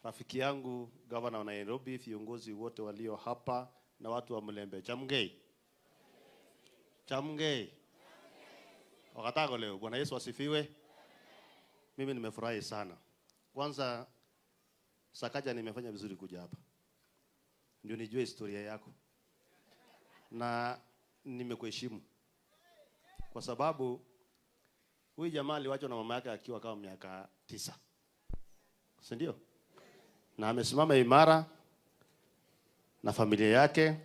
Rafiki yangu gavana wa Nairobi, viongozi wote walio hapa na watu wa Mulembe. Chamgei. Chamgei. Wakatako leo. Bwana Yesu asifiwe. Mimi nimefurahi sana. Kwanza Sakaja, nimefanya vizuri kuja hapa. Ndio nijue historia yako. Na nimekuheshimu. Kwa sababu huyu jamaa aliwachwa na mama yake akiwa kama miaka 9. Si ndio? Na amesimama imara na familia yake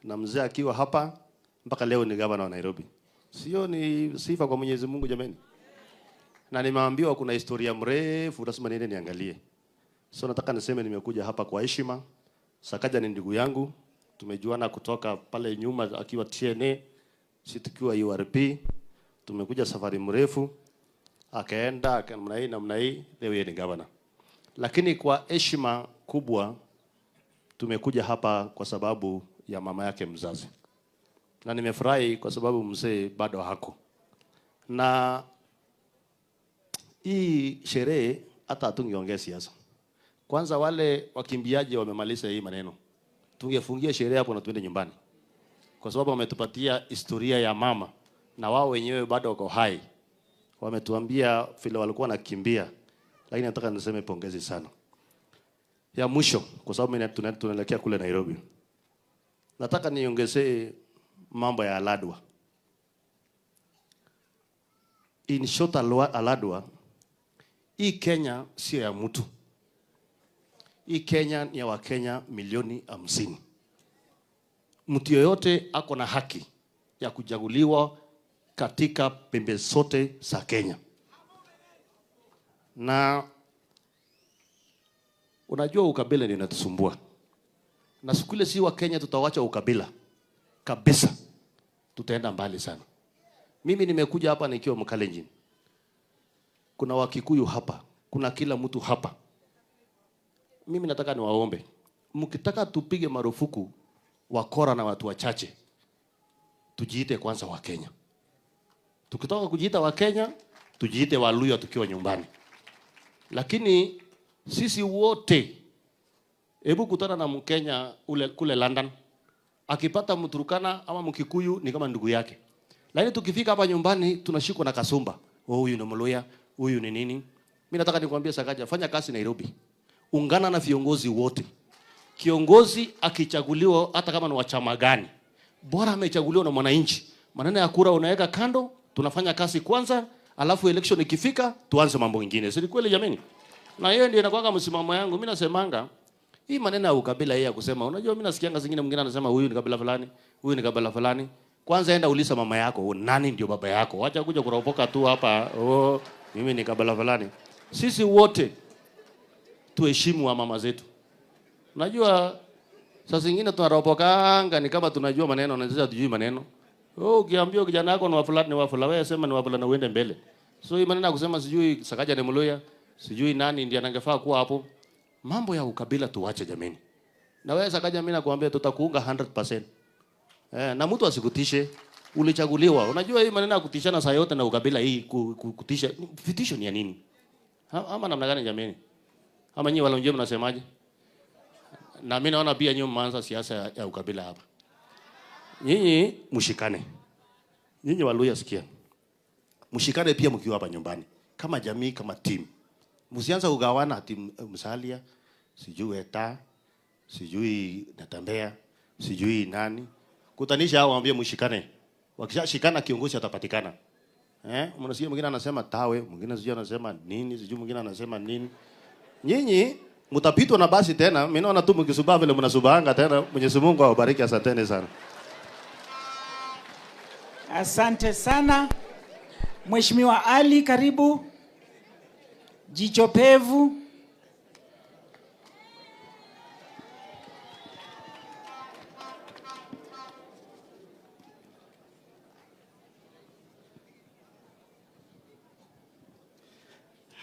na mzee akiwa hapa mpaka leo ni gavana wa Nairobi. Sio ni sifa kwa Mwenyezi Mungu jameni? Na nimeambiwa kuna historia mrefu, lazima niende niangalie. So nataka niseme nimekuja hapa kwa heshima. Sakaja ni ndugu yangu, tumejuana kutoka pale nyuma akiwa TNA, sisi tukiwa URP. Tumekuja safari mrefu, akaenda namna hii namna hii, leo yeye ni gavana. Lakini kwa heshima kubwa tumekuja hapa kwa sababu ya mama yake mzazi. Na nimefurahi kwa sababu mzee bado hako. Na hii sherehe hata hatungeongea siasa. Kwanza wale wakimbiaji wamemaliza hii maneno. Tungefungia sherehe hapo na tuende nyumbani. Kwa sababu wametupatia historia ya mama na wao wenyewe bado wako hai. Wametuambia vile walikuwa wanakimbia. Lakini nataka niseme pongezi sana. Ya mwisho, kwa sababu mimi tunaelekea kule Nairobi. Nataka niongezee mambo ya Aladwa. In short, Aladwa, hii Kenya sio ya mtu. Hii Kenya ni ya Wakenya milioni 50. Mtu yoyote ako na haki ya kuchaguliwa katika pembe zote za Kenya. Na unajua ukabila ndio inatusumbua. Na siku ile si wa Kenya tutawacha ukabila kabisa, tutaenda mbali sana. Mimi nimekuja hapa nikiwa Mkalenjin. Kuna Wakikuyu hapa, kuna kila mtu hapa. Mimi nataka niwaombe, mkitaka tupige marufuku wakora na watu wachache, tujiite kwanza wa Kenya. Tukitoka kujiita wa Kenya, tujiite Waluya tukiwa nyumbani. Lakini sisi wote, hebu kutana na Mkenya ule kule London, akipata Mturukana ama Mkikuyu ni kama ndugu yake. Lakini tukifika hapa nyumbani tunashikwa na kasumba. Oh, huyu ni Mluya, huyu ni nini? Mimi nataka nikwambie Sakaja, fanya kazi Nairobi. Ungana na viongozi wote. Kiongozi akichaguliwa hata kama ni wa chama gani, bora amechaguliwa na mwananchi. Maneno ya kura unaweka kando, tunafanya kazi kwanza, alafu election ikifika tuanze mambo mengine. Si kweli jameni? Na hiyo ndio inakuwa msimamo yangu. Mimi nasemanga hii maneno ya ukabila hii ya kusema, unajua mimi nasikianga zingine mwingine anasema huyu ni kabila fulani, huyu ni kabila fulani. Kwanza enda uliza mama yako, nani ndio baba yako? Acha kuja kuropoka tu hapa, oh, mimi ni kabila fulani. Sisi wote tuheshimu wa mama zetu. Unajua saa zingine tunaropokanga ni kama tunajua maneno na sisi hatujui maneno. Oh, ukiambia kijana wako ni wa fulani ni wa fulani, wewe sema ni wa fulani uende mbele. So hii maneno ya kusema sijui Sakaja ni Mluya, sijui nani ndiye anangefaa kuwa hapo. Mambo ya ukabila tuache jameni. Na wewe Sakaja, mimi nakuambia tutakuunga 100%. Na mtu asikutishe, ulichaguliwa. Unajua hii maneno ya kutishana saa yote na ukabila hii kutisha, vitisho ni ya nini? Ama namna gani jameni? Ama nyinyi wale wengine mnasemaje? Na mimi naona pia nyinyi mmeanza siasa ya ukabila hapa. Nyinyi mshikane. Nyinyi Waluya sikia. Mshikane pia mkiwa hapa nyumbani. Kama jamii, kama team. Msianze kugawana ati Musalia, sijui Weta, sijui Natembeya, sijui nani. Kutanisha hao waambie mshikane. Wakishashikana kiongozi atapatikana. Mnasikia mwingine anasema tawe, mwingine sijui anasema nini, sijui mwingine anasema nini. Nyinyi mtapitwa na basi tena. Mimi naona tu mkisubaa vile mnasubaanga tena. Mwenyezi Mungu awabariki, asanteni sana. Asante sana. Mheshimiwa Ali, karibu. Jicho pevu.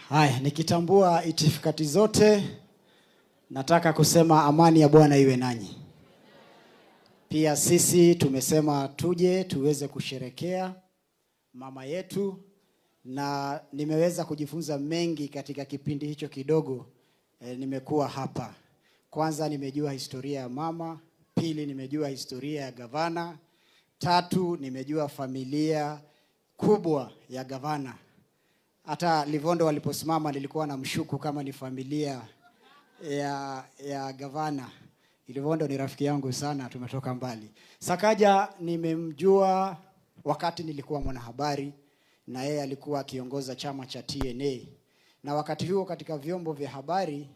Haya, nikitambua itifakati zote, nataka kusema amani ya Bwana iwe nanyi. Pia sisi tumesema tuje tuweze kusherekea mama yetu, na nimeweza kujifunza mengi katika kipindi hicho kidogo nimekuwa hapa. Kwanza nimejua historia ya mama, pili nimejua historia ya gavana, tatu nimejua familia kubwa ya gavana. Hata Livondo waliposimama nilikuwa na mshuku kama ni familia ya gavana. Livondo ni rafiki yangu sana, tumetoka mbali. Sakaja nimemjua wakati nilikuwa mwanahabari na yeye alikuwa akiongoza chama cha TNA. Na wakati huo katika vyombo vya habari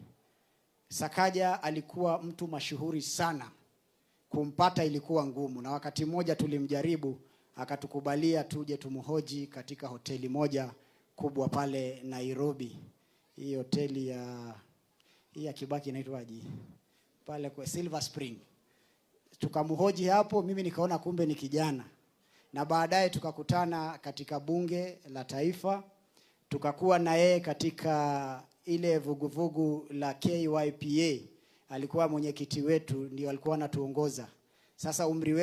Sakaja alikuwa mtu mashuhuri sana. Kumpata ilikuwa ngumu, na wakati mmoja tulimjaribu akatukubalia tuje tumhoji katika hoteli moja kubwa pale Nairobi. Hii hoteli ya Kibaki inaitwaje? Pale kwa Silver Spring. Tukamhoji hapo, mimi nikaona kumbe ni kijana. Na baadaye tukakutana katika bunge la taifa, tukakuwa na yeye katika ile vuguvugu la KYPA. Alikuwa mwenyekiti wetu, ndio alikuwa anatuongoza. Sasa umri wetu